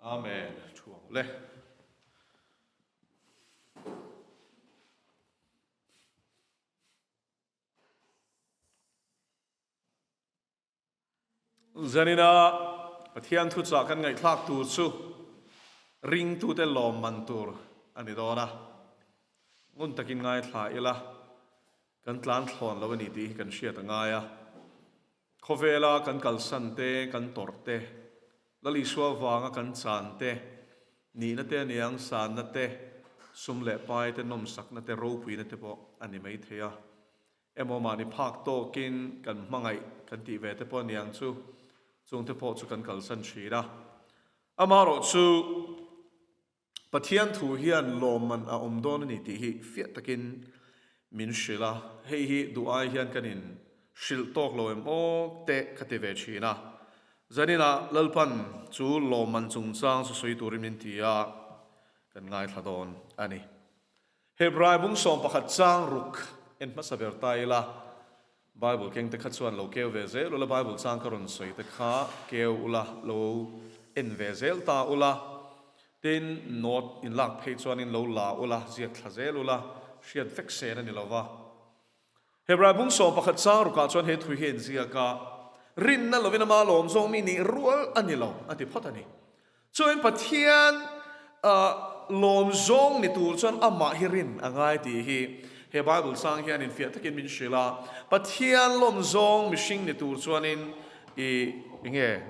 Amen. Thu ang le. Zanina Pathian thuchah kan ngaihthlak tur chu ringtute lawmman tur a ni dawn a. Ngun takin ngaithla ila kan tlan thlawn lo a ni tih hi kan hriat a ngai a. Khawvela kan kalsan te, kan tawrh te, Lal Isua vanga kan chan te, nihna te aniang sanna te, sum leh pai te, nawmsakna te, ropuina te pawh a ni mai thei a. Emaw mahni phak tawkin kan hmangaih kan tih ve te pawh aniang chu, chungte pawh chu kan kalsan thin a. Amaherawhchu, Pathian thu hian lawmman a awm dawn a ni tih hi fiah takin min hrilh a, hei hi duh ai hian kan in hrilh tawk lo em aw te ka ti ve thin a. Zaninah Lalpan chu lawmman chungchang chu sawi turin min ti a, kan ngaithla dawn a ni. Hebrai bung 11 chang ruk en hmasa ber ta ila, Bible keng te kha chuan lo keu ve zel ula, Bible chang ka rawn sawi te kha keu ula, lo en ve zel ta ula, tin note in lak phei chuanin lo la ula, ziak thla zel ula, hriat vek sen a ni lo va. Hebrai bung 11 chang rukah chuan he thui hi a inziak a, Rinna lovin ama lawm zawng mi nih rual a ni lo, a ti phawt a ni. Chuan Pathian lawm zawng ni tur chuan amah hi rin a ngai tih hi he Bible chang hian infiah takin min hrilh a. Pathian lawm zawng mihring ni tur chuanin i enge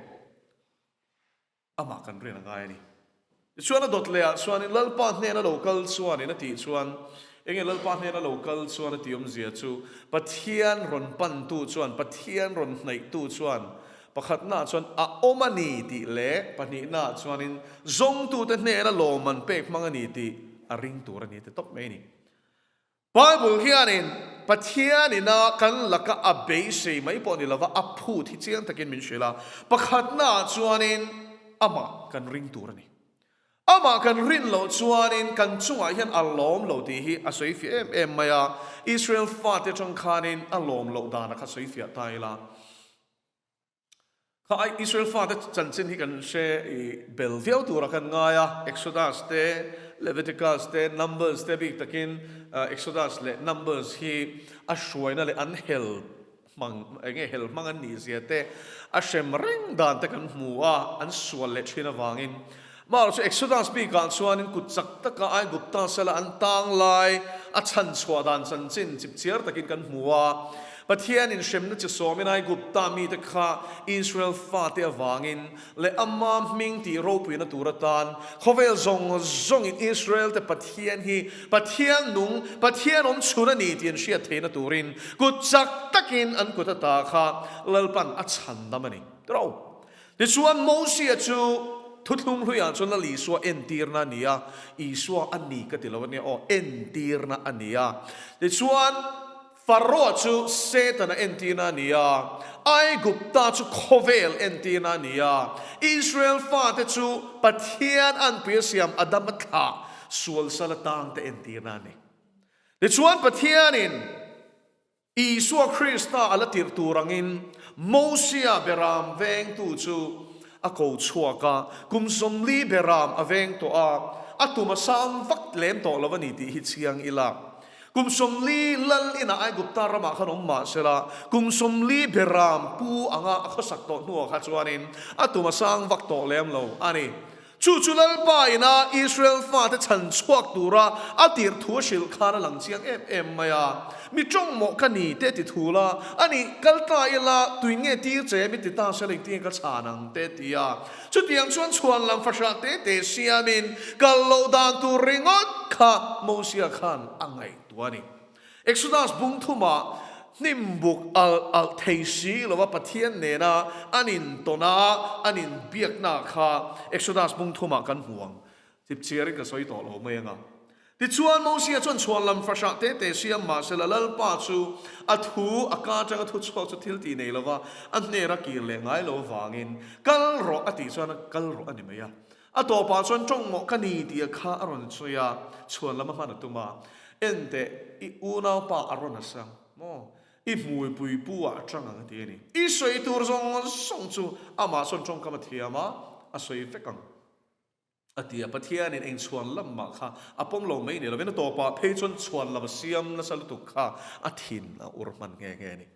amah kan rin a ngai a ni. Tichuan a dawt lehah chuanin Lalpa hnena lo kal chuanin a tih chuan enge Lalpa hnena lo kal chuan a tih awmzia chu Pathian rawn pantu chuan Pathian rawn hnaihtu chuan Pakhatnaah chuan a awm a ni tih leh pahnihnaah chuanin zawngtute hnena lawmman pek hmang a ni tih a ring tur a ni ti tawp mai a ni. Bible hianin Pathianina kan laka a beisei mai pawh ni lova a phut hi chiang takin min hrilh a. Pakhatnaah chuanin amah kan ring tur a ni. Amah kan rin loh chuanin kan chungah hian a lawm lo tih hi a sawi fiah em em mai a. Israel fate atang khanin a lawm loh danah kha sawi fiah ta ila. Kha Israel fate chanchin hi kan hre i bel viau tura kan ngai a, Exodus te, Leviticus te, Numbers te bik takin Exodus leh Numbers hi a hruaina leh an hel hmang eng nge hel hmang an nih zia te a hrem reng dan te kan hmu a, an sual leh thin avangin. Mahrawh chu Exodus bikah chuanin kut chak taka Aigupta sela an tang lai a chhan chhuah dan chanchin chipchiar takin kan hmu a. Pathianin hremna chi sawmin Aigupta mite kha Israel fate avangin leh ama hming tih ropuina tur atan khawvel zawng zawngin Israel-te Pathian hi Pathian nung, Pathian awm chhun a ni tih an hriat theihna turin kut chak takin an kut ata kha Lalpan a chhandam a ni. Tiraw? Tichuan, Mosia chu thuthlung hluiah chuan Lal Isua entirna a ni a, Isua a ni ka ti lo a nia aw, entirna a ni a. Tichuan, Faroa chu Setana entirna a ni a, Aigupta chu khawvel entirna a ni a, Israel fate chu Pathian anpui a siam Adama thlah sual sal atangte entirna a ni. Tichuan, Pathianin Isua Krista a la tirh tur angin Mosia beram vengtu chu a ko chhuak a, kum 40 beram a veng tawh a, a tum a sang vak lem tawh lo a ni tih hi chiang ila. Kum 40 lal inah Aigupta ramah khan awm mah sela, kum 40 beram pu anga a khawsak tawh hnuah kha chuanin a tum a sang vak tawh lem lo a ni. Chu chu Lalpa ina Israel fate chhan chhuak tura a tirh thu a hrilh khan a lang chiang em em mai a. Mi tawng mawh ka ni te ti thu la, a nih kal ta ila tui nge tir che mi ti ta se la engtin nge ka chhan ang te ti a. Chutiang chuan chhuan lam fahrah te te siamin kal loh dan tur ringawt kha Mosia khan a ngaihtuah a ni. Exodus bung thumah hnim buk alh alh thei si lova Pathian nena an intawn a, an inbiakna kha Exodus bung thumah kan hmu ang. Chipchiarin ka sawi tawh lo mai anga. Tichuan Mosia chuan chhuan lam fahrah te te siam mahsela Lalpa chu a thu a ka atanga thu chhuak chu thil tih nei lova a hnera kir leh ngai lo avangin kal rawh a tih chuan a kal rawh a ni mai a. A tawpah chuan tawng mawh ka ni tih a kha a rawn sawi a, chhuan lam a hman a tum a. En teh, i unaupa a rawn a sang maw? I hmuipui pu ah a tang ang a ti a ni. I sawi tur zawng zawng chu amah sawn tawngkam a thiam a, a sawi vek ang. A ti a, Pathianin eng chhuan lam mah kha a pawm lo mai ni lovin a tawpah phei chuan chhuan lam a siam nasa lutuk kha a thin a ur hman nghe nghe a ni.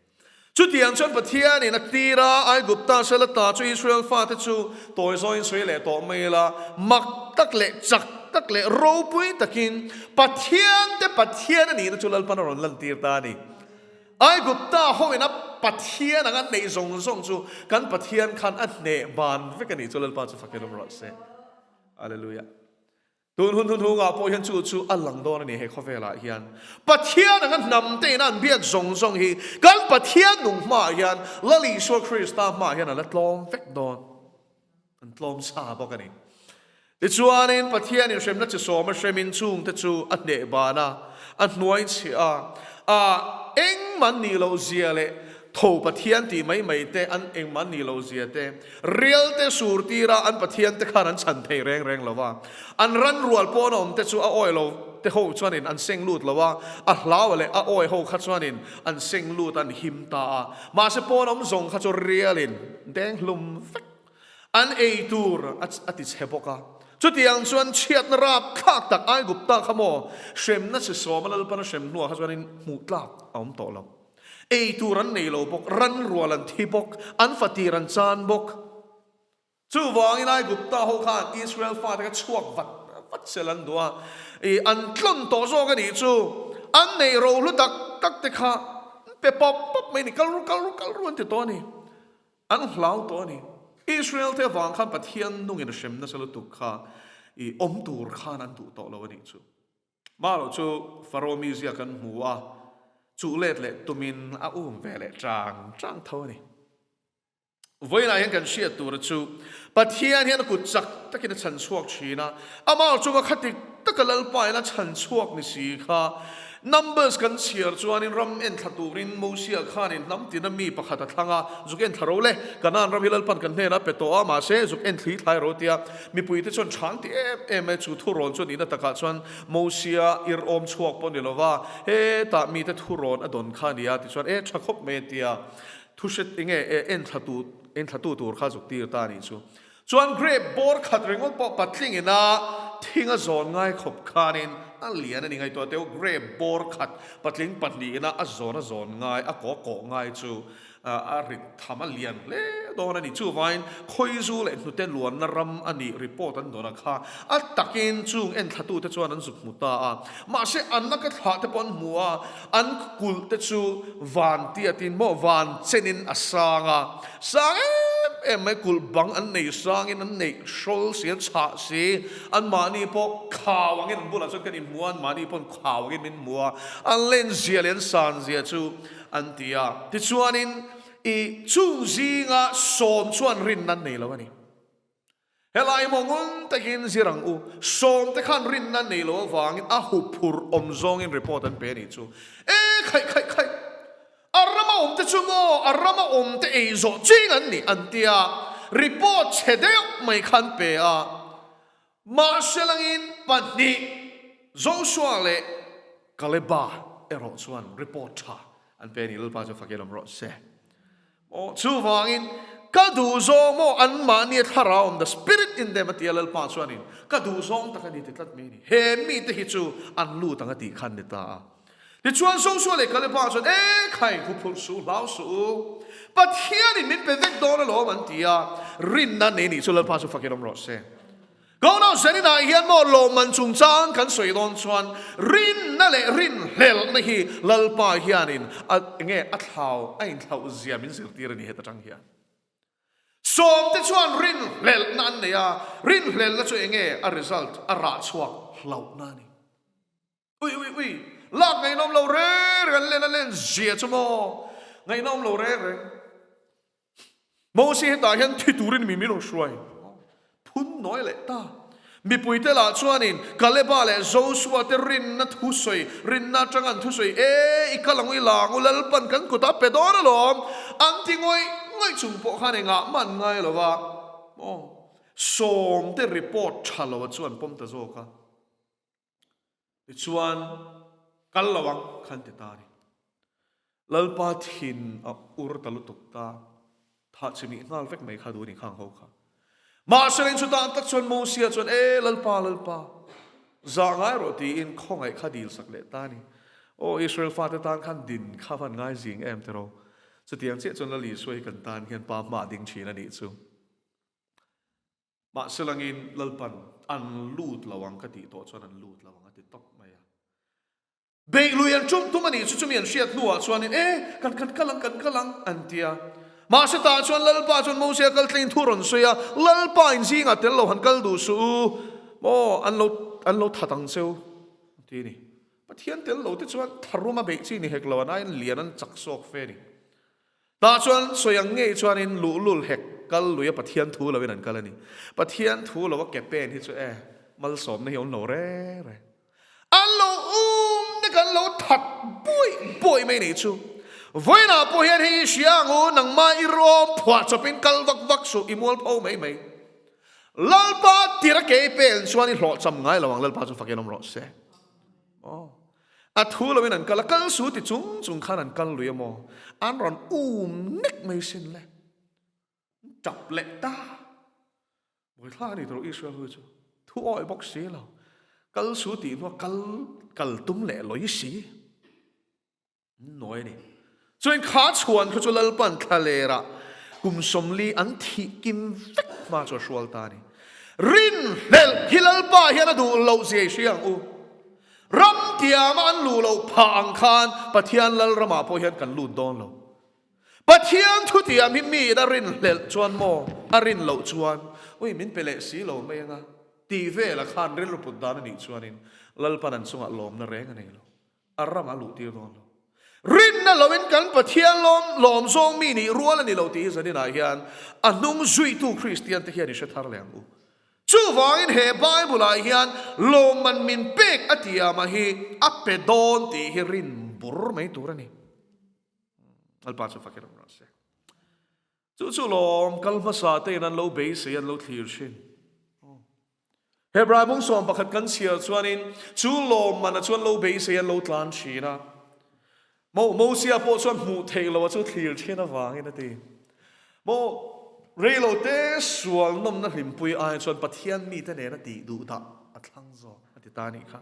Chutiang chuan Pathianin a tir a, Aigupta sela ta chu Israel fate chu tawi zawin sawi leh tawh mai ila, mak tak leh chak tak leh ropui takin Pathian te Pathian a nihna chu Lalpan a rawn lantir ta a ni. Aigupta hoin a Pathian ang an neih zawng zawng chu kan Pathian khan a hneh ban vek a nih chu Lalpa chu fakin awm rawh se. Alleluia. Tun hun hun hungah pawh hian chu chu a lang dawn a ni he khawvelah hian. Pathian anga hnam te ina an biak zawng zawng hi kan Pathian nung hmaah hian Lal Isua Krista hmaah hian a la tlawm vek dawn. An tlawm sa bawk a ni. Tichuanin Pathianin hremna chi sawma hremin chungte chu a hneh ban a, a hnuai chhiah a, a engmah nih loh zia leh tho Pathian tih mai mai te an engmah nih loh zia te, rial te sur tira an Pathian te khan an chhan thei reng reng lo va. An ran rual pawn a awm te chu a awi lo te ho chuanin an seng lut lo a, a hlau leh a awi ho kha chuanin an seng lut an him ta a. Mahse pawn awm zawng kha chu rialin deng hlum vek An ei tur a ti chhe bawk a. Chutiang chuan chhiatna rapthlak tak Aigupta kha maw hremna chi sawma Lalpana hrem hnuah kha chuanin hmuh tlak a awm tawh lo. Ei tur an nei lo bawk, ran rual an thi bawk, an fatir an chan bawk. Chuvangin Aigupta ho khan Israel fate kha chhuak vat vat sel an duh a, i an tlawn tawh zawk a nih chu. An neih rohlu tak tak te kha an pe pawp pawp mai a ni, kal ru kal ru kal ru an ti tawh a ni. An hlau tawh a ni. Israel te avang khan Pathian nungin a hrem nasa lutuk kha i awm tur khan an duh tawh lo a nih chu. Mah chu Pharaoh mizia kan hmu a, chuh let leh tumin a um ve leh chang chang tho a ni. Vawiinah hian kan hriat tura chu Pathian hian a kut chak takin a chhan chhuak thin a, amah chunga khatik taka Lalpa in a chhan chhuak ni si kha Numbers kan chhiar chuanin ram enthla turin Mosia khanin hnam tina mi pakhat a thlang a, zuk enthla ro le, Kanaan ram hi Lalpan kan hnenah pe tawh a, mahse zuk enthli thlai ro tia mipuite chuan chhang ti em em e, chu thurawn chu nihna takah chuan Mosia ir awm chhuak pawh ni lova hetah mite thurawn a dawn kha a ni a tichuan e tha khawp mai a tia thu hre enge e enthlatu enthlatu tur kha zuk tir ta a nih chu. Chuan grape bawr khat ringawt pawh patling ina thing a zawn ngai khawp khanin a lian a ni ngaihtuah teuh grape bawr khat patling pahnih ina a zawn a zawn ngai a kaw kawh ngai chu a rit tham a lian hle dawn a ni. Chuvain khawizu leh hnute luanna ram a nih report an dawn a kha a takin chung enthlatute chuan an zuk hmu ta a. Mahse an laka thlah te pawh an hmu a, an kulh te chu van tiatin maw van chenin a sang a, sang em em mai kulh bang an nei sangin an neih hrawl si an chhah si, anmahni pawh khau angin an bulah chuan kan inhmu a, anmahni pawh khau angin min hmu a, an len zia leh an san zia chu an ti a. Tichuanin i chung zinga sawm chuan rinna an nei lo a ni. Helai maw ngun takin zir ang u. Sawmte khan rinna nei lo avangin a huphurh awm zawngin report an pe a nih chu. E khaih khaih khaih! A rama awmte chu maw a rama awmte ei zawh ching an ni an tia report chhe deuh mai khan pe a. Mahse langin pahnih Joshua leh Kaleba erawh chuan report tha an pe a ni. Lalpa chu fakin awm rawh se. Aw, chuvangin, ka duhzawng maw anmahni a thlarau awm, the spirit in them a ti a, Lalpa chuanin, ka duhzawng tak a ni ti tlat mai a ni. He mite hi chu an lut ang a tih khan ni ta a. Tichuan Joshua leh Kaleba chuan, E khai, huphurh suh, hlau suh u, Pathianin min pe vek dawn alawm an ti a, rinna nei nih chu Lalpa chu fakin awm rawh se. Kawnah Zaninah hian maw lawmman chungchang kan sawi dawn chuan rinna leh rinhlelhna hi Lalpa hianin a enge a thlau a inthlauh zia min zirtir a ni heta tang hian. Sawmte chuan rinhlelhna an nei a, rinhlelhna chu enge a result a rah chhuak hlauhna a ni. Ui ui ui, lak ngaihnawm lo reng reng an len a len zia chu maw ngaihnawm lo reng reng. Moses hetah hian thi turin mi min rawn hruai phun nawi leh ta. Mipuite lah chuanin Kaleba leh Joshua te rinna thusawi, rinna atanga an thusawi, E, i kal ang u, i la ang u, Lalpan kan kutah pe dawn alawm, an ti ngawih ngawih chung pawh khan engah mah an ngai lo va. Aw, sawmte report tha lo a chu an pawm ta zawk a. Tichuan, kal lo ang khan ti ta a ni. Lalpa thin a ur ta lutuk ta, thah chimih nghal vek mai kha duh a ni khang ho kha. Mahse chutah tak chuan Mosia chuan, E Lalpa, Lalpa, zah ngai rawh tiin khawngaih kha dil sak leh ta a ni. Aw Israel fate tan khan din kha van ngai zing em tiraw? Chutiang chiah chuan Lal Isua hi kan tan hian Pa hmah ding thin a nih chu. Mahse langin Lalpan an lut lo ang ka tih tawh chuan an lut lo ang a ti tawp mai a. Beih lui an tum tum a nih chu chumi an hriat hnuah chuanin, E, kan kan kal ang, kan kal ang, an ti a. Mahse tah chuan Lalpa chuan Mosia kal tlengin thu rawn sawi a, Lalpa in zingah tel lo han kal duh suh u, maw, an lo, an lo that ang cheu, a ti a ni. Pathian tel lo te chuan tharum a beih chi ni hek lo, an aiin lian an chak sawk fe a ni. Tah chuan sawi ang ngei chuanin luhlul hek kal lui a Pathian thu loin an kal a ni. Pathian thu lo a ke pen hi chu e, malsawmna hi a awm lo reng reng. An lo um nek an lo that buaih buaih mai nei chu. Vawiinah pawh hian hei i hria ang u, nangmah i rawm phuah chawpin kal vak vak suh, i mualpho mai mai. Lalpa tir a ke i pen chuan i hlawhcham ngai lo ang, Lalpa chu fakin awm rawh se. Aw. A thu loin an kal a, kal su ti chung chung khan an kal lui a maw? An rawn um nek mai sin le. An tap leh ta. Buaithlak a ni tawh Israel ho chu. Thu awi bawk si lo. Kal su tih hnua kal kal tum leh lawi si. An nawi a ni. Chuan kha chhuan kha chu Lalpan thlalerah kum 40 an thih kim vek hma chu a hrual ta a ni. Rinhlelh hi Lalpa hian a duh loh zia i hria ang u. Ram tiama an luh loh phah ang khan Pathian Lalramah pawh hian kan lut dawn lo. Pathian thutiam hi miin a rinhlelh chuan maw a rin loh chuan ui min pe leh si lo mai anga tih velah khan rilru put dan a nih chuanin Lalpan an chungah lawmna reng a nei lo. A ram a luh tir dawn lo. Rinna loin kan Pathian lawm lawm zawng mi nih rual a ni lo tih hi zaninah hian a hnung zuitu Kristian te hian i hre thar leh ang u. Chuvangin he Bible ah hian lawmman min pek a tiama hi a pe dawn tih hi rin bur mai tur a ni. Lalpa chu fakin awm rawh se. Chu chu lawm kal hmasa tein an lo beisei an lo thlir thin. Hebrai bung sawm pakhat kan chhiar chuanin chu lawmman a chuan lo beisei an lo tlan thin a. Mo Mosia pawh chuan hmuh theih loh a chu thlir thin avangin a ti. Mo reilo te sual nawmna hlimpui ai chuan Pathian mite nena tih duh dah a thlang zawk a ti ta a nih kha.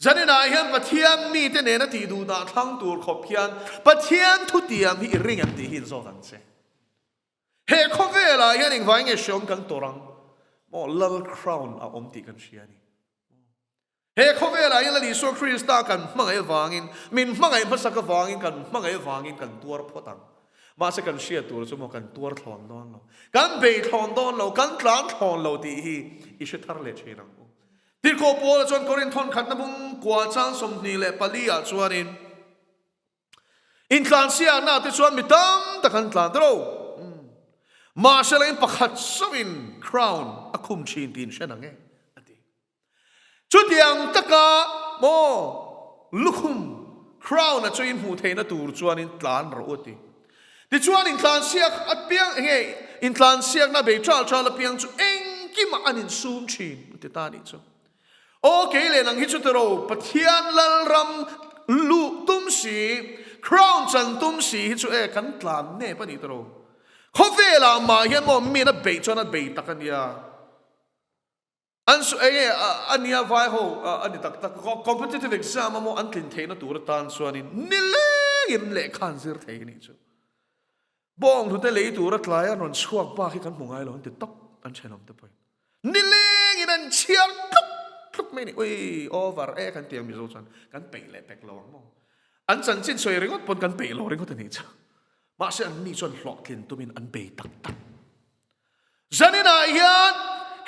Zaninah hian Pathian mite nena tih duh dah thlang tur khawp hian Pathian thutiam hi i ring em tih hi inzawt ang che. He khawvelah hian engvai nge hreawm kan tawrh ang? Maw Lal crown a awm tih kan hria a ni. He khawvelah hian Lal Isua Krista kan hmangaih avangin, min hmangaih hmasak avangin, kan hmangaih avangin kan tuar phawt ang. Mahse kan hriat tur chu maw kan tuar thlawn dawn lo, kan bei thlawn dawn lo, kan tlan thlawn lo tih hi i hre thar leh thin ang u. Tirhkoh Paula chuan Korinth thawn khatna bung kua chang 24 ah chuanin intlansiakna te chuan mi tam tak an tlan tawh. Mahse lain pakhat chauhin crown a khum thin tiin hre nang e a ti. Chutiang taka maw lukhum crown a chu in hmuh theihna tur chuanin tlan rawh u a ti. Tichuan intlansiak apiang enge intlansiakna bei ṭal ṭal apiang chu engkimah an insum ṭhin a ti ta a nih chu. Aw kei leh nang hi chu tiro Pathian Lalram luh tum si, crown chan tum si hi chu e kan tlan nep a nih tiro. Khawvelah mah hian maw miin a beih chuan a bei tak a nia. An su enge a nia vai ho a ni tak tak competitive exam a maw an tlin theihna tur atan chuanin nilengin lehkha an zir thei a nih chu. Bawng hlute lei tura tlai an rawn chhuak bak hi kan hmu ngai lo an ti tawp an thenawm te pawhin. Nilengin an chhiar tluk tluk mai a ni. Ui over e kan ti ang Mizo chuan kan peih leh pek lo ang maw. An chanchin sawi ringawt pawn kan peih lo ringawt a nih chu. Mahse anni chuan hlawhtlin tumin an bei tak tak. Zaninah hian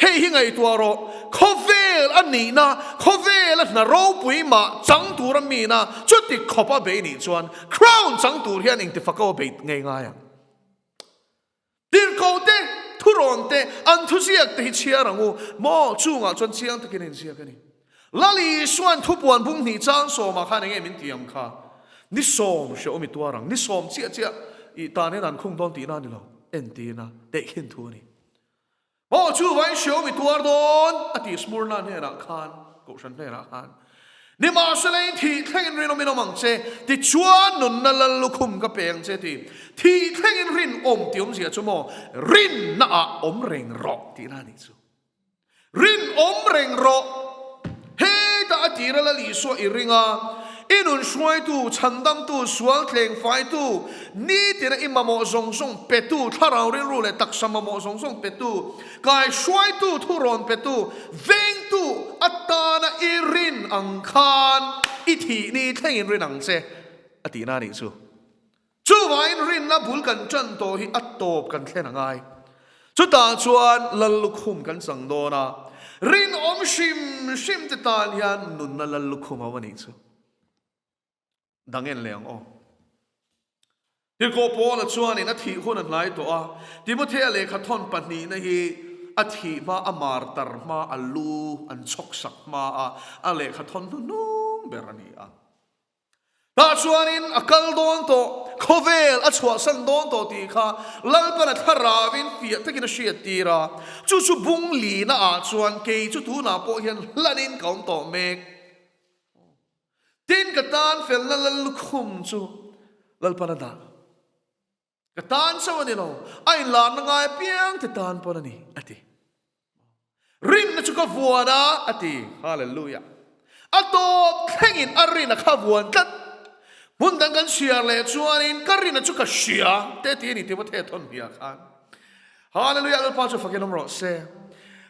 hei hi ngaihtuah rawh, khawvel a nihna, khawvel a hna ropui mah chang tura mina chuti khawp a bei nih chuan crown chang tur hian engtifak a bei ngei ngai ang? Tirhkoh te, thurawn te, an thuziak te hi chhiar ang u maw? Chungah chuan chiang takin a inziak a ni. Lal Isua'n thupuan bung hnih chang sawmah khan enge min tiam kha? Ni sawm hrehawm i tuar ang, ni sawm chiah chiah i tan hian an khung dawn tihna a ni lo, entirna tehkhin thu a ni. Aw, chuvangin hrehawm i tuar dawn a tih Smurna hnenah khan, Kohhran hnenah khan. Nimahsela in thih thlengin rinawm in awm ang che, tichuan nunna lal lukhum ka pe ang che ti. Thih thlengin rinawm tih awmzia chu maw rinna ah awm reng rawh tihna a nih chu. Rinawm reng rawh. Hetah a tira Lal Isua i ring a, i nun hruaitu, chhandamtu, sual tleng faitu, nitina i mamawh zawng zawng petu, thlarau rilru leh taksa mamawh zawng zawng petu, Kai hruaitu thu rawn petu, vengtu atana i rin ang khan i thih ni thlengin rin ang che, a tihna a nih chu. Chuvangin rinna bul kan ṭan tawh hi a tawp kan thlen a ngai. Chutah chuan Lal lukhum kan chang dawn a, rinawm hrim hrim te tan hian nunna Lal lukhum a awm a nih chu. Dang en leh ang aw. Tirhkoh Paula chuanin a thih hun a hnai tawh a, Timothea lehkha thawn pahnihna hi a thih hma, a martar hma, a lu an chhawk sak hma a, a lehkha thawn hnuhnung ber a ni a. Tah chuanin a kal dawn tawh, khawvel a chhuahsan dawn tawh tih kha Lalpan a thlarauin fiah takin a hriattir a, chu chu bung lina ah chuan kei chu tunah pawh hian hlanin ka awm tawh mek. Tin, ka tan felna lal lukhum chu Lalpan a dah. Ka tan chauh a ni lo, a inlarna ngai apiang te tan pawn a ni, a ti. Rinna chu ka vuan a, a ti. Hallelujah. A tawp thlengin a rin a kha vuan tlat. Hmun dang kan chhiar leh chuanin ka rin a chu ka hria, te ti a ni Timothea thawn hmiah khan. Hallelujah Lalpa chu fakin awm rawh se.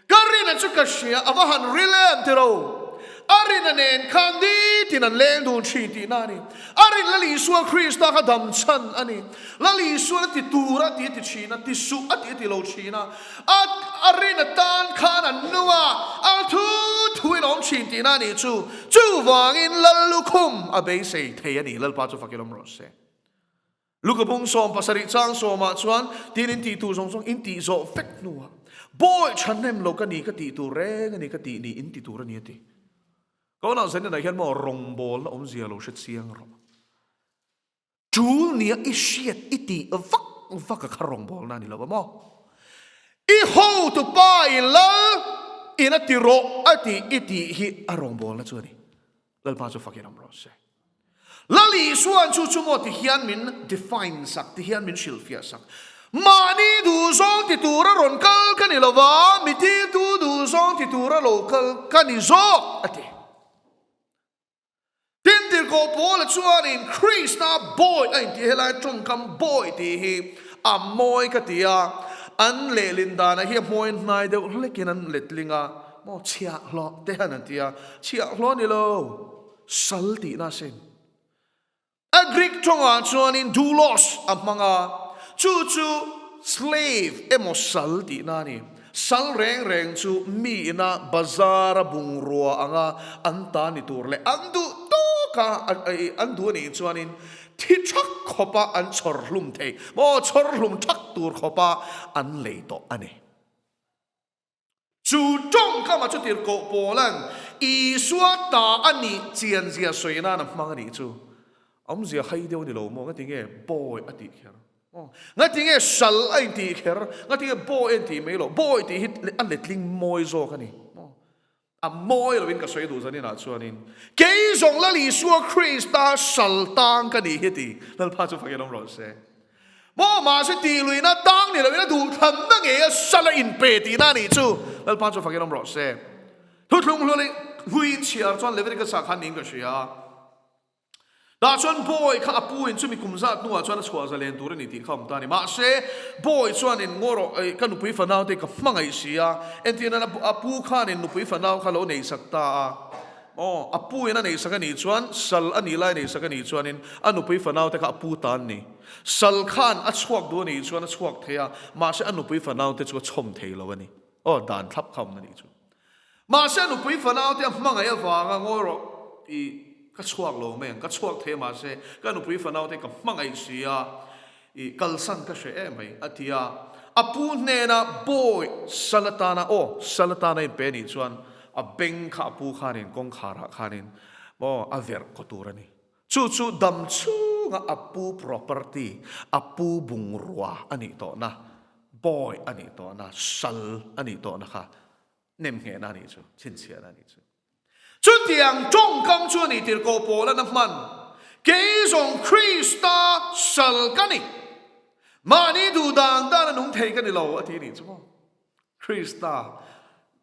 Ka rina chu ka hria a va han ril em tiro. A rina nen khan nitin an leng dun thin tihna a ni. A rin Lal Isua Krista kha dam chhan a ni. Lal Isua a ti tur a ti a ti thin a, ti suh a ti a ti lo thin a. A a rina tan khan an nung a, a thu thuin a awm thin tihna a nih chu. Chuvangin Lal lukhum a beisei thei a ni. Lalpa chu fakin awm rawh se. Luka bung 17 chang sawmah chuan tin in tih tur zawng zawng in tih zawh vek hnuah bawi thahnem lo ka ni ka tih tur reng a ni ka tih ni in ti tur a ni a ti. Ka unau Zaninah hian maw rawngbawlna awmzia lo hre chiang rawh. Tul nia i hriat i tih vak vak a kha rawngbawlna a ni lo a maw? I hotu pa i lal in a ti rawh a tih i tih hi a rawngbawlna chu a ni. Lalpa chu fakin awm rawh se. Lal Isua'n chu chu maw ti hian min define sak, ti hian min hrilhfiah sak. Mahni duhzawng ti tura rawn kal ka ni lo va, mi tirtu duhzawng ti tura lo kal ka ni zawk, a ti. Tin, Tirhkoh Paula chuanin Krista bawi a intih helai tawngkam bawi tih hi a mawi ka ti a, an lehlin danah hi a hmawi hnai deuh hlekin an letling a, Maw chhiahhlawh te han an ti a, chhiahhlawh ni lo, sal tihna a sin. A Greek tawngah chuanin doulos a hmang a, chu chu slave emaw sal tihna a ni. Sal reng reng chu mi ina bazar a bungrua anga an ta ni tur leh an duh tawka an duh a nih chuanin thi thak khawpa an chhawr hlum thei, maw chhawr hlum thak tur khawpa an lei tawh a ni. Chu tawngkama chu tirhkoh Paula'n Isua ta a nih chian zia sawi nan a hmang a nih chu. Awmzia hai deuh a ni lo maw? Ngati nge bawi a tih kher? Aw, ngati nge sal a intih kher? Ngati nge bawi a intih mai loh? Bawi tih hi a letling mawi zawk a ni maw? A mawi loin ka sawi duh zaninah chuanin, Kei zawng Lal Isua Krista sal tang ka nih hi ti Lalpa chu fakin awm rawh se. Maw mahse tih luihna tang ni loin a duhthlanna ngei a sal a inpe tihna a nih chu Lalpa chu fakin awm rawh se. Thuthlung hlui inchhiar chuan Leviticus ah khan niin ka hria a. Tah chuan Bawi kha a pu in chumi kum zat hnuah chuan a chhuah zalen tur a ni tih kha awm ta a ni. Mahse, Bawi chuan in ngaw rawh, eh, ka nupui fanau te ka hmangaih si a, entir nan a pu khan in nupui fanau kha lo neihsak ta a. Aw, a pu in a neihsak a nih chuan, sal a nih lai neihsak a nih chuanin a nupui fanau te kha a pu ta an ni. Sal khan a chhuak duh a nih chuan a chhuak thei a, mahse a nupui fanau te chu a chhawm thei lo a ni. Aw, dan thlap kha awm a nih chu. Mahse a nupui fanau te a hmangaih avanga ngawi rawh i ka chhuak lo mai ang, ka chhuak thei mahse ka nupui fanau te ka hmangaih si a, i kalsan ka hre em mai a ti a. A pu hnena bawi sal atana aw sal atana inpe anih chuan a beng kha a pu khanin kawngkharah khanin maw a verh kaw tur a ni. Chu chu dam chhunga a pu property, a pu bungrua a nih tawhna, bawi a nih tawhna, sal a nih tawhna kha nemnghehna a nih chu, chhinchhiahna a nih chu. Chutiang tawngkam chu a nih tirhkoh Paula'n a hman, Kei zawng Krista sal ka ni. Mahni duh dan dan a nung thei ka ni lo, a ti nih chu maw? Krista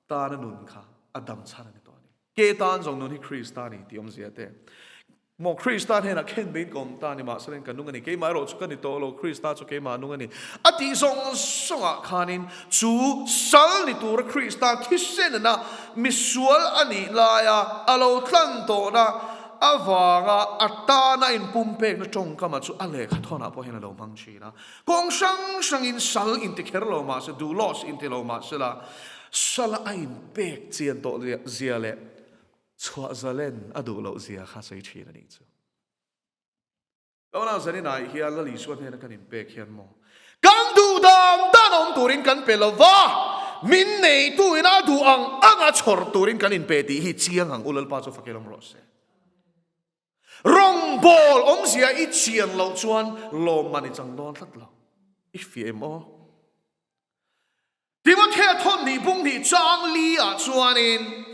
tana nun kha a dam chhan a ni tawh a ni. Ke tan zawng nun hi Krista a ni tih awmzia te. Maw Krista hnenah khen beiin ka awm ta a ni, mahse ka nung a ni. Keimah erawh chu ka ni tawh lo, Krista chu keimah nung a ni. A tih zawng zawngah khanin chu sal ni tura Krista thisenna misual a nih laia a lo tlan tawhna avanga a tana inpumpekna tawngkama chu a lehkha thawnah pawh hian a lo hmang thin a. Kawng hrang hrangin sal inti kher lo mahse, doulos inti lo mahsela, sala a inpek chian tawh zia leh chhuah zalen a duh loh zia kha sawi thin a nih chu. Tunah zaninah hian Lal Isua hnena kan inpek hian maw kan duh dan dan awm turin kan pe lo va, min neitu ina duh ang anga chhawr turin kan inpe tih hi chiang ang u Lalpa chu fakil awm rawh se. Rawngbawl awmzia i chian loh chuan lawmman i chang dawn tlat lo. I fiah em aw? Timothea thawnhnih bunghnih chang li ah chuanin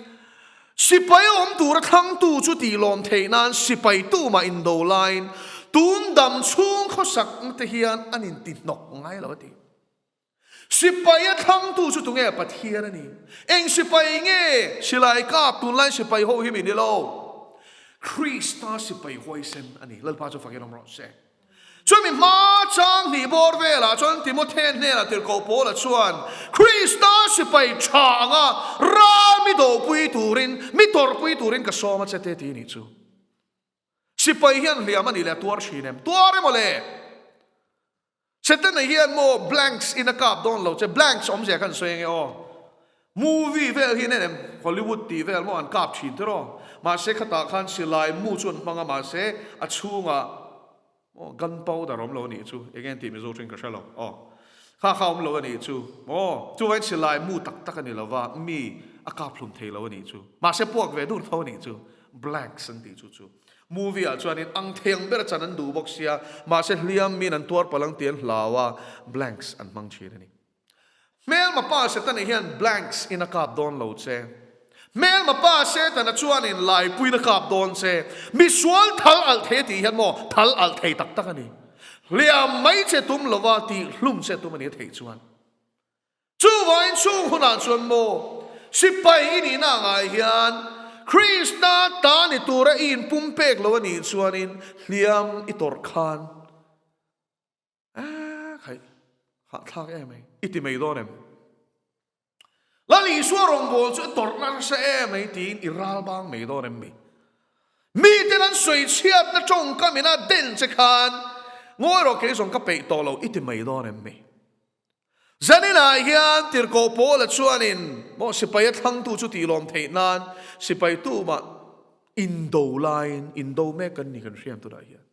sipai awm tura thlangtu chu tih lawm theih nan sipai tumah indo laiin tun dam chhung khawsakna te hian an inti hnawk ngai lo a ti. Sipai a thlangtu chu tunge? Pathian a ni. Eng sipai nge? Silai kap tunlai sipai ho hi mi ni lo. Krista sipai huaisen a ni. Lalpa chu fakin awm rawh se. Chumi hma chang hnih bawr velah chuan Timothea hnenah tirhkoh Paula chuan Krista sipai tha anga ral mi dopui turin, mi tawrhpui turin ka sawm a che te ti nih chu. Sipai hian hliam a nih leh a tuar thin em? Tuar emaw le? Setana hian maw blanks in a kap dawn lo che, blanks awmzia khan sawi ange aw. Movie vel hi nen em Hollywood tih vel maw an kap thin tiraw? Mahse khatah khan silai mu chu an hmang a mahse a chhungah maw gun powder awm lo a nih chu eng nge tih Mizo thin ka hre lo aw kha kha awm lo a nih chu maw chuvangin silai mu tak tak a ni lo va mi a kap hlum thei lo a nih chu mahse puak ve dur tho a nih chu blanks an tih chu chu movie ah chuanin ang thei ang ber chan an duh bawk sia mahse hliam min an tuar palh ang tih an hlau a blanks an hmang thin a ni. Hmelma pa Setana hian blanks in a kap dawn lo che. Hmelma pa Setana chuanin laipuiin a kap dawn che. Misual thal alh thei a tih hian maw thal alh thei tak tak a ni. Hliam mai che tum lova tih hlum che tum a ni a theih chuan. Chuvangin chung hunah chuan maw sipai i nihna angah hian Krista ta ni tura i inpumpek lo a nih chuanin hliam i tawrh khan Aaa khaih, hahthlak em mai, i ti mai dawn em? Lal Isua rawngbâwl chu i tawrh nasa em mai tiin i ral bang mai dawn em mi? Miten an sawi chhiatna tawngkam ina den che khan ngawi rawh kei zawng ka peih tawh lo i ti mai dawn em mi? Zaninah hian tirhkoh Paula chuanin maw sipai a thlangtu chu tih lawm theih nan sipai tumah indo laiin indo mek kan ni kan hriam tunah hian.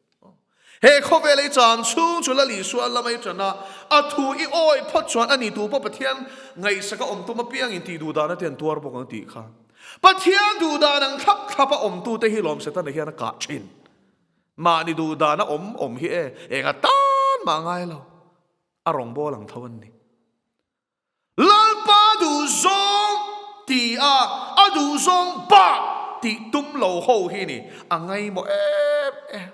He khawvel ei chang chhung chu Lal Isua lama i ṭan a, a thu i awih phawt chuan a ni tu pawh Pathian ngaihsaka awm tum apiangin tih duh dan a tian tuar bawk ang tih kha. Pathian duh dan ang thlap thlap a awmtute hi lawm Setana hian a kah ṭhin. Mahni duh dana awm awm hi e, eng atan mah ngai lo. A rawngbâwl ang tho an ni. Lalpa duhzawng ti a, a duhzawng bak tih tum lo ho hi ni a ngaimawh em em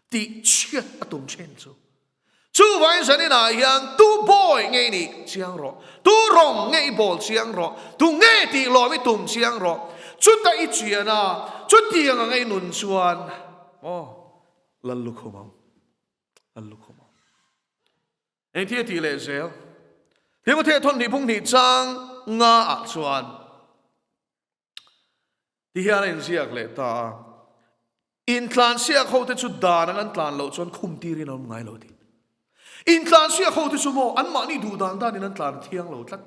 tih chhiat a tum thin chu. Chuvangin zaninah hian tu bawi nge i nih chiang rawh, tu rawng nge i bawl chiang rawh, tu nge tih lawm i tum chiang rawh. Chuta i chian a, chutiang anga i nun chuan aw Lal lukhum ang, Lal lukhum ang. Engti a tih leh zel? Timothea thawnhnih phunghnih chang nga ah chuan ti hian a inziak leh ta a, Intlansiak hote chu dan ang an tlan loh chuan khum tirin an awm ngai lo tih. Intlansiak hote chu maw anmahni duh dan danin an tlan thiang lo tlat.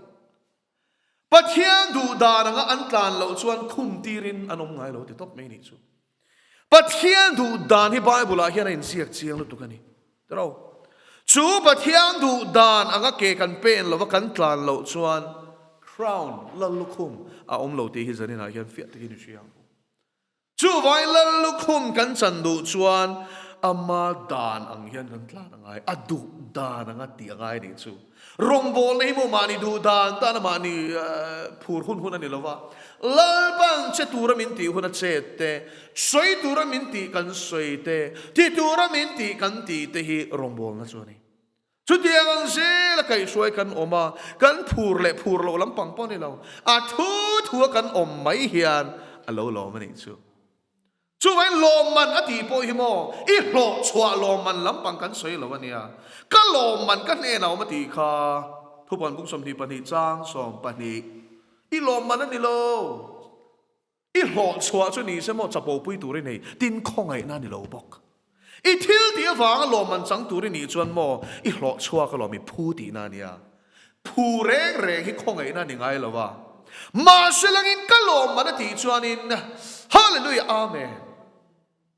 Pathian duh dan anga an tlan loh chuan khum tirin an awm ngai lo ti tawp mai nih chu. Pathian duh dan hi Bible ah hian a inziak chiang lutuk a ni. Tiro. Chu Pathian duh dan anga ke kan pen lova kan tlan loh chuan crown, lal lukhum, a awm lo tih hi zaninah hian fiah takin i hria ang u. Chuvangin lal lukhum kan chan duh chuan Ama dan ang hian kan tlan a ngai, a duh dan anga tih a ngai nih chu. Rawngbawlna hi maw mahni duh dan tan a mahni phur hun hun a ni lova, Lalpan che tura min tih hun a chet te, sawi tura min tih kan sawi te, ti tura min tih kan tih te hi rawngbawlna chu a ni. Chutiang ang zela kaihhruai kan awm a, kan phur leh phur loh lampang pawh a ni lo, a thu thua kan awm mai hian a lo lawm a nih chu. Chuvangin lawmman a tih pawh hi maw i hlawh chhuah lawmman lampang kan sawi lo a nia. Ka lawmman ka hnenah awm a tih kha Thupuan kung 22 chang 12 i lawmman a ni lo. I hlawh chhuah chu ni se maw chapo pui tur i nei tin khawngaihna a ni lo bawk. I thil tih avanga lawmman chang tur i nih chuan maw i hlawh chhuak alawm i phu tihna a nia. Phu reng reng hi khawngaihna a ni ngai lo a. Mahse langin ka lawmman a tih chuanin Hallelujah Amen.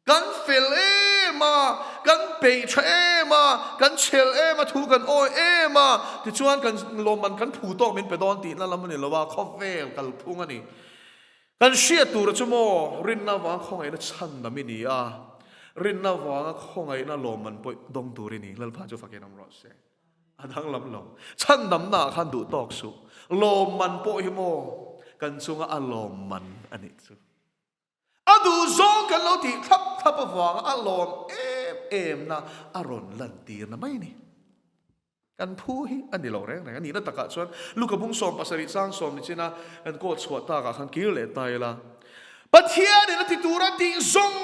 Kan fel em a, kan peih tha em a, kan chhel em a, thu kan awi em a, tichuan kan lawmman kan phu tawk min pe dawn tihna lam a ni lo a, khawvel kalphung a ni. Kan hriat tur chu maw rinna avanga khawngaihna chhandam i ni a, rinna avanga khawngaihna lawmman pawh dawng tur i ni. Lalpa chu fakin awm rawh se. A danglam lo. Chhandamna ah khan duh tawk suh. Lawmman pawh hi maw kan chunga a lawmman a nih chu. A duh zawng kan lo tih thlap thlap avanga a lawm em em na a rawn lantirna mai ni. Kan phu hi a ni lo reng reng. A nihna takah chuan Luka bung 70 chang sawm ni china kan kawt chhuah takah khan kir leh ta ila. Pathianin a ti tura tih zawng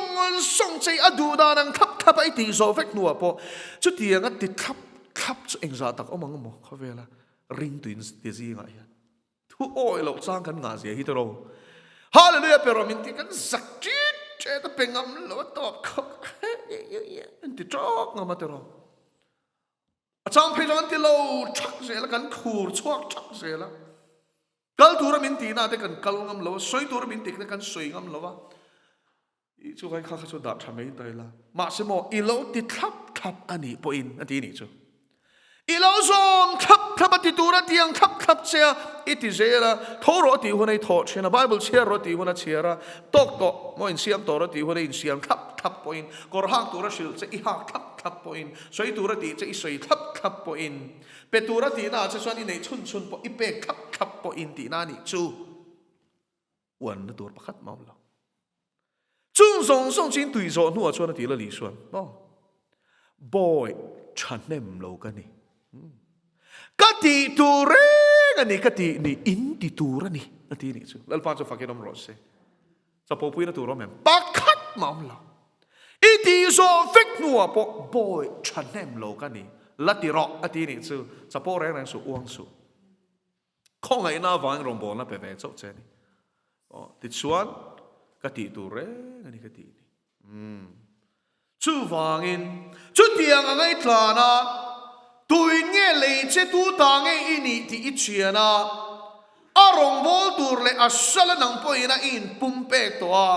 zawng che a duh dan ang thlap thlap a i tih zawh vek hnuah pawh chutianga ti thlap thlap chu engzah tak awm ang maw khawvela ringtuin ti zingah hian thu awi loh chang kan ngah zia hi tawh lo. Hallelujah pe rawh min ti kan zak ṭit ṭet a pe ngam lo a tawp khawk an ti ṭawk ngam a tawh. A chang phei chuan an ti lo ṭhak zel a kan khur chhuak ṭhak zel a. Kal tura min tihna te kan kal ngam lo a, sawi tura min tihna kan sawi ngam lo a, i chu kai kha kha chu dah tha mai ta ila. Mahse maw, i lo ti thlap thlap a nih pawhin a ti nih chu. I lo zawm thlap thlap a ti tura tiang thlap thlap che a, i ti zel a, tho rawh a tih hun a i thawh thin a, Bible chhiar rawh a tih hun a chhiar a, tawk tawh maw insiam tawh rawh a tih hun a insiam thlap thlap pawhin, kawr hak tura hrilh che i hak thlap thlap pawhin, sawi tura tih che i sawi thlap thlap pawhin, Pe tura tihna ah che chuan i neih chhun chhun pawh i pek thlap thlap pawh in tihna a nih chu uanna tur pakhat mah a awm lo. Chung zawng zawng chu in tui zawh hnuah chuan a ti la Lisuan, Maw? Bawi thahnem lo ka ni. Ka tih tur reng a ni, ka tih ni, in ti tur a ni, a ti nih chu. Lalpa chu fakin awm rawh se. Chapo puina tur awm em? Pakhat mah awm lo. I tih zawh vek hnuah pawh bawi thahnem lo ka ni. La ti rawh a ti nih chu. Chapo reng reng suh, uang suh. Khawngaihna avangin rawngbawlna pe ve chauh che a ni. Aw, tichuan ka tih tur reng a ni ka tih ni. Umm. Chuvangin, chutiang a ngaitlan a, tuin nge lei che tu ta nge i nih tih i chian a, a rawngbâwl tur leh a sala nang pawhin a i inpumpek tawh a,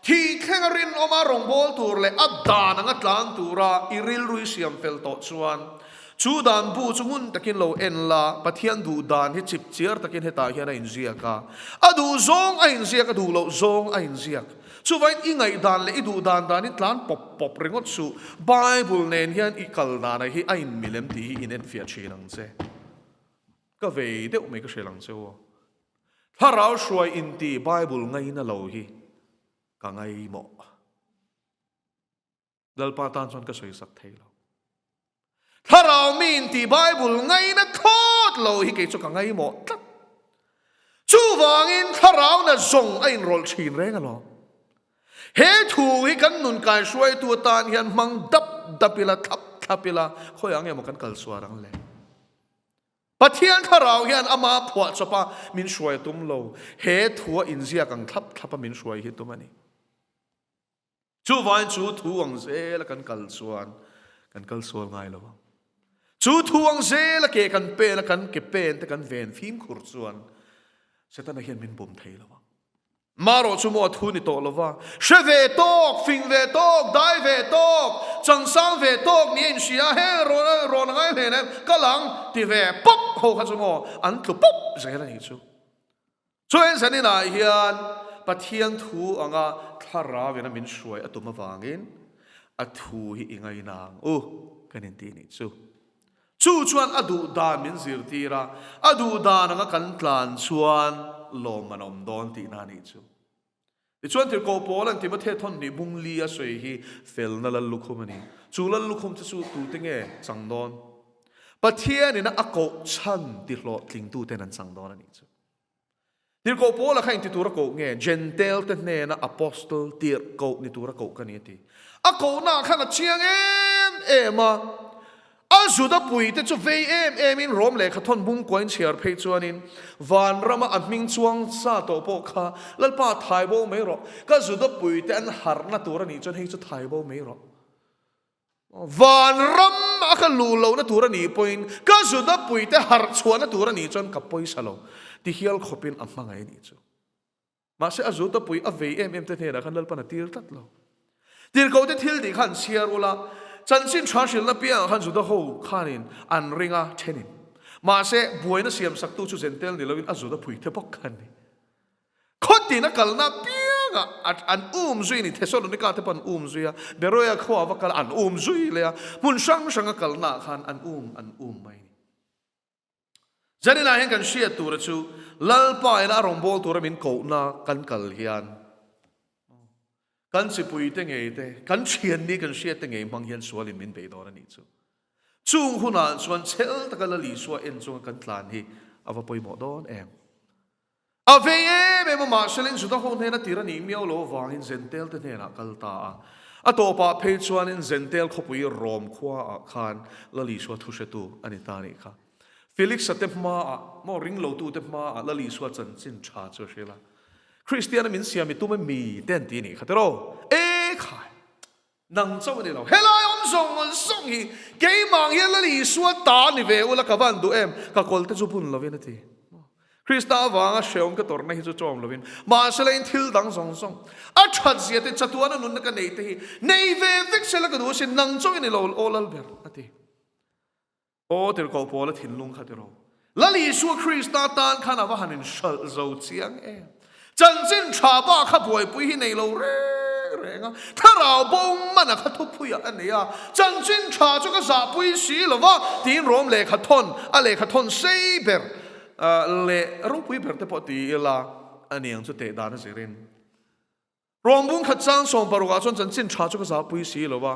thih thleng a rinawm a rawngbâwl tur leh a dan anga tlan tura i rilru i siam fel tawh chuan, chu dan bu chu ngun takin lo en la, Pathian duh dan hi chip chiar takin hetah hian a inziak a, a duh zawng a inziak, a duh loh zawng a inziak. Chuvangin i ngaihdan leh i duhdan danin tlan pawp pawp ringawt suh. Bible nen hian i kal dana hi a inmil em tih hi inenfiah thin ang che. Ka vei deuh mai ka hrilh ang che u. Thlarau hruai inti Bible ngaina lo hi ka ngaimawh. Lalpa tan chuan ka sawi sak thei lo. Thlarau mi in tih Bible ngaina thlawt lo hi kei chu ka ngaimawh tlat. Chuvangin thlarau na zawng a inrawlh thin reng alawm. He thu hi kan nun kai hruaitu atan hian hmang dap dap ila, thlap thlap ila, khawiah nge maw kan kal suar ang le? Pathian thlarau hian ama phuah chawpa min hruai a tum lo. He thua inziak ang thlap thlapa min hruai hi tum a ni. Chuvangin chu thu ang zela kan kal chuan kan kal sual ngai lo ang. Chu thu ang zela ke kan pen a kan ke pen te kan ven fimkhur chuan Setana hian min bum thei lo ang. Marawh chu maw a thu ni tawh lo va, hre ve tawk, fing ve tawk, dai ve tawk, changsang ve tawk ni a inhria a, heng rawn a rawn a ngai hlen em, kal ang ti ve pawp ho kha chu maw an tlu pawp zel a nih chu. Chuan zaninah hian Pathian thu anga thlarau ina min hruai a tum avangin A thu hi i ngaina ang u kan inti nih chu. Chu chuan a duh dan min zirtir a, a duh dan anga kan tlan chuan lawm an awm dawn tihna a nih chu. Tichuan Tirhkoh Paula'n Timothea thawn hnih bung li a sawi hi felna lal lukhum a ni. Chu lal lukhum te chu tute nge chang dawn? Pathianin a koh chhan ti hlawhtlingtuten an chang dawn a nih chu. Tirhkoh Paula kha engti tura koh nge? Jentail te hnena apostle tirhkoh ni tura koh ka ni a ti. A kohnaah khan a chiang em em a. A Juda puite chu vei em emin Rom lehkha thawn bung kuain chhiar phei chuanin vanrama a hming chuang sa tawh pawh kha Lalpa thai bo mai rawh, ka Juda puite an harhna tur a nih chuan hei chu thai bo mai rawh. Vanram a ka luh lohna tur a nih pawhin ka Juda puite harh chhuahna tur a nih chuan ka pawisa lo ti hial khawpin a hmangaih a nih chu. Mahse a zuta pui a vei em em te hnenah khan Lalpan a tir tlat lo. Tirhkohte thil tih kha an chhiar ula, chanchin tha hrilhna piangah khan Juda ho khanin an ring a thenin. Mahse buaina siam saktu chu Zentel ni loin a Juda pui te bawk kha an ni. Khawtin a kalna piangah an um zui a ni. Thesalonika te pawh an um zui a, Beroia khuaah va kal a an um zui leh a, hmun hrang hrang a kalnaah khan an um an um mai a ni. Zaninah hian kan hriat tura chu Lalpa ina a rawngbâwl tura min kohna kan kal hian kan chipuite ngei te, kan thianni kan hriatte ngei hmang hian sualin min bei dawn a nih chu. Chung hunah chuan chhel taka Lal Isua en chunga kan tlan hi a va pawimawh dawn em. A vei em em a, mahse Juda ho hnena tir a nih miau lo avangin Zentel te hnenah kal ta a. A tawpah phei chuanin Zentel khawpui Rom khuaah khan Lal Isua thuhretu a ni ta a nih kha. Felix-a te hmaah, maw ringlotute hmaah Lal Isua chanchin tha chu a hrilh a. Kristiana min siam i tum em mi te an ti a nih kha tiraw? E khai! Nang chauh a ni lo. Helai awm zawng zawng hi keimah ang hian Lal Isua ta ni ve ula ka van duh em? Ka kawl te chu bun lovin a ti. Krista avanga hreawm ka tawrhna hi chu chawm lovin mahse la in thil dang zawng zawng a that zia te chatuana nunna ka neih te hi nei ve vek sela ka duh asin nang chauh i ni lo aw Lal ber a ti. Aw tirhkoh Paula thinlung kha tiraw. Lal Isua Krista tan khan a va han inhralh zo chiang em. Chanchin tha bak kha buaipui hi nei lo reng reng a, thlarau bo mana kha thupuiah a nei a, chanchin tha chu ka zahpui si lo va tiin Rom lehkha thawn, a lehkha thawn sei ber leh ropui ber te pawh ti ila a niang chu teh dan a zirin. Rawngbung khat chang 16 ah chuan chanchin tha chu ka zahpui si lo va,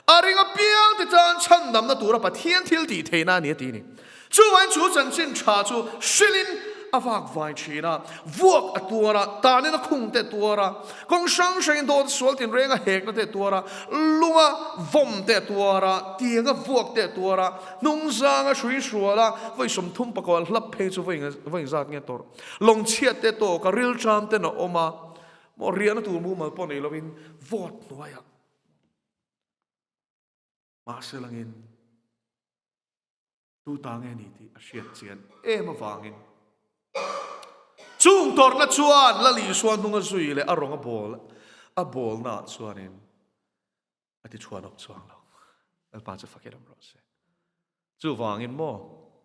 a ring apiang te tan chhandamna tura Pathian thil tih theihna a ni a ti a ni. Chuvangin chu chanchin tha chu hrilhin a vak vai thin a, vuak a tuar a, tanin a khung te a tuar a, kawng hrang hrangin dawt sual tinreng a hekna te a tuar a, lunga vawm te a tuar a, tianga vuak te a tuar a, hnungzanga hrui hrual a, vawi 30 pakua hlap phei chu vawi zat nge tawrh, lawngchhiat te a tawk a, rilṭam ten a awm a, Maw riahna tur mumal pawh nei lovin vote hnuaiah mahse langin tu ta nge ni tih a hriat chian em avangin chung tawrhna chuan Lal Isua hnunga zui leh a rawng a bawl a bawlnaah chuanin A ti chhuan awk chuang lo. Lalpa chu fakin awm rawh se. Chuvangin maw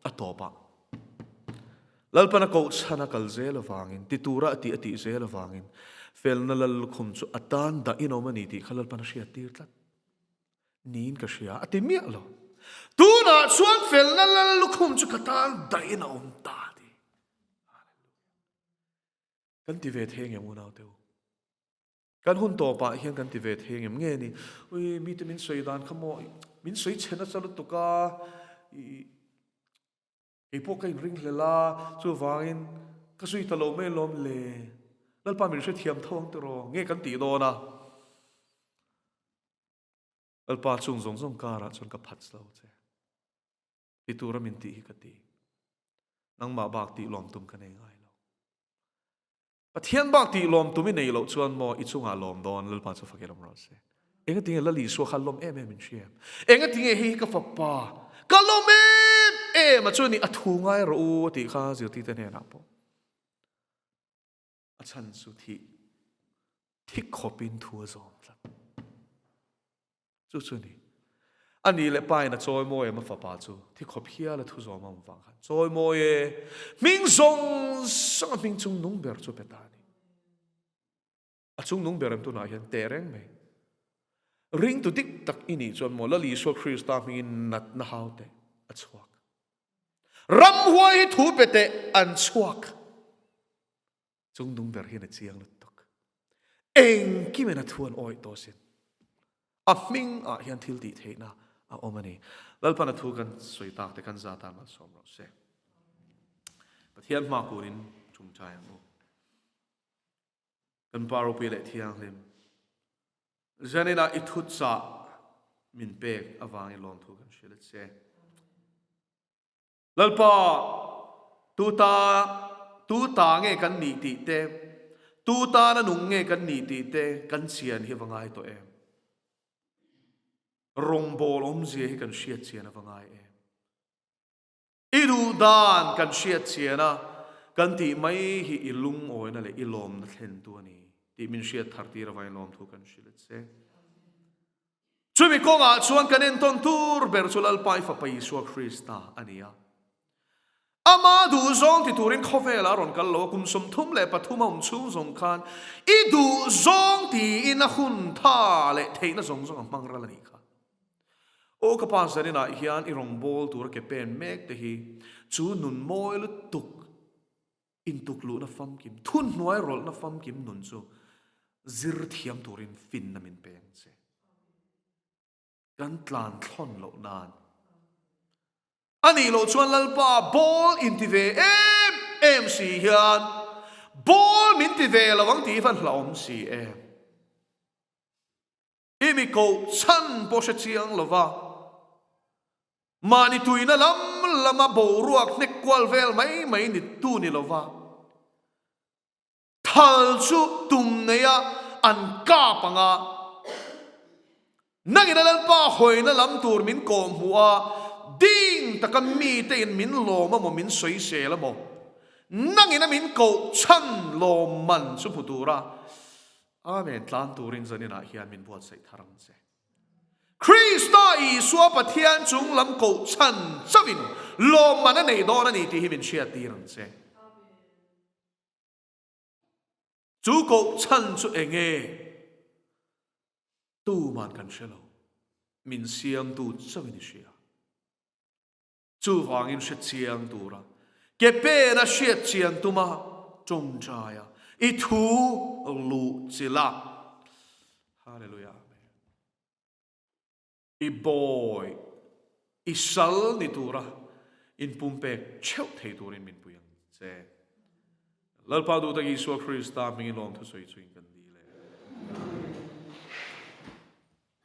a tawpah Lalpan a koh chhan a kal zel avangin, ti tura a tih a tih zel avangin felna lal lukhum chu a tan dah in awm a ni tih kha Lalpan a hriat tir tlat niin ka hria a ti miah lo. Tunah chuan felna lal lukhum chu ka tan dah in a awm ta a ti. Hallelujah. Kan ti ve thei ngem unaute u? Kan hun tawpah hian kan ti ve thei engem nge ni? Ui, mite min sawi dan kha maw, min sawi chhe nasa lutuk a, i, kei pawh ka inring hlel a, chuvangin ka zui ta lo mai alawm le. Lalpa min hrethiam tho ang tiraw? Nge kan tih dawn a? Lalpa chung zawng zawng karah chuan ka phat lo che. Ti tura min tih hi ka ti. Nangmah bak tih lawm tum ka nei ngai lo. Pathian bak tih lawm tum i neih loh chuan maw i chungah lawm dawn Lalpa chu fakin awm rawh se. Engatinge Lal Isua kha lawm em em in hria em? Engatinge hei hi ka fapa ka lawm em em a chu ni a thu ngai rawh u a tih kha zirtirte hnenah pawh a chhan chu thih thik khawpin thu a zawm tlat. Chu chu ni. A ni leh pa in a chawi mawi em a fapa chu thi khawp hial a thu zawm a awm vang khan chawi mawi e hming zawng zawng a hming chung nung ber chu pe ta a ni. A chung nung ber em tunah hian teh reng mai. Ringtu dik tak i nih chuan maw Lal Isua Krista hmingin natna hau teh a chhuak. Ramhuai hi thu pe teh an chhuak. Chungdung ber hian a chiang lutuk. Engkimin a thu an awih tawh sin. A hming ah hian thil tih theihna a awm a ni. Lalpan a thu kan sawi tak te kan za tan malsawm rawh se. Pathian hma kunin ṭungṭai ang u. Kan Pa ropui leh thianghlim, zaninah i thuchah min pek avangin lawmthu kan hrilh a che. Lalpa, tu ta, tu ta nge kan nih tih te, tu tana nung nge kan nih tih te kan chian hi a va ngai tawh em? Rawngbawl awmzia hi kan hriat chian a va ngai em? I duh dan kan hriat chian a, kan tih mai hi i lungawina leh i lawmna thlentu a ni tih min hriat thar tir avangin lawmthu kan hrilh a che. Chumi kawngah chuan kan entawn tur ber chu Lalpa i Fapa Isua Krista a ni a. Ama duhzawng ti turin khawvelah a rawn kal lo a, kum 33 a awm chhung zawng khan i duhzawng tiin a hun tha leh theihna zawng zawng a hmang ral a nih kha. Aw ka pa zaninah hian i rawngbâwl tura ke pen mek te hi chu nun mawi lutuk intukluhna famkim, thunhnuai rawlhna famkim nun chu zir thiam turin finna min pe ang che. Kan tlan thlawn loh nan. A nih loh chuan Lalpa ball inti ve em em si hian ball min ti ve lo ang tih hi van hlauhawm si em. I mi koh chhan pawh hre chiang lo va, mahni tuina lam lama boruak hnek kual vel mai mai ni tu ni lo va, thal chu tum neia an kap ang a, nangin a Lalpa hawina lam tur min kawh hmuh a, ding taka mite in min lawm a maw min sawisel a maw, nangin a min koh chhan lawmman chu hmu tura Amen, tlan turin zaninah hian min buatsaih thar ang che. Krista Isua Pathian chung lam koh chhan chauhin lawmman a nei dawn a ni tih hi min hriattir ang che. Chu koh chhan chu eng nge? Tuman kan hre lo. Min siamtu chauhin i hria. Chuvangin hre chiang tura ke pena hriat chian tuma tawngtaia i thu luh chilh a. Hallelujah Amen. I bawi, i sal ni tura inpumpek theuh thei turin min pui ang che. Lalpa duhtak Isua Krista hmingin lawmthu sawi chhuin kan dil e.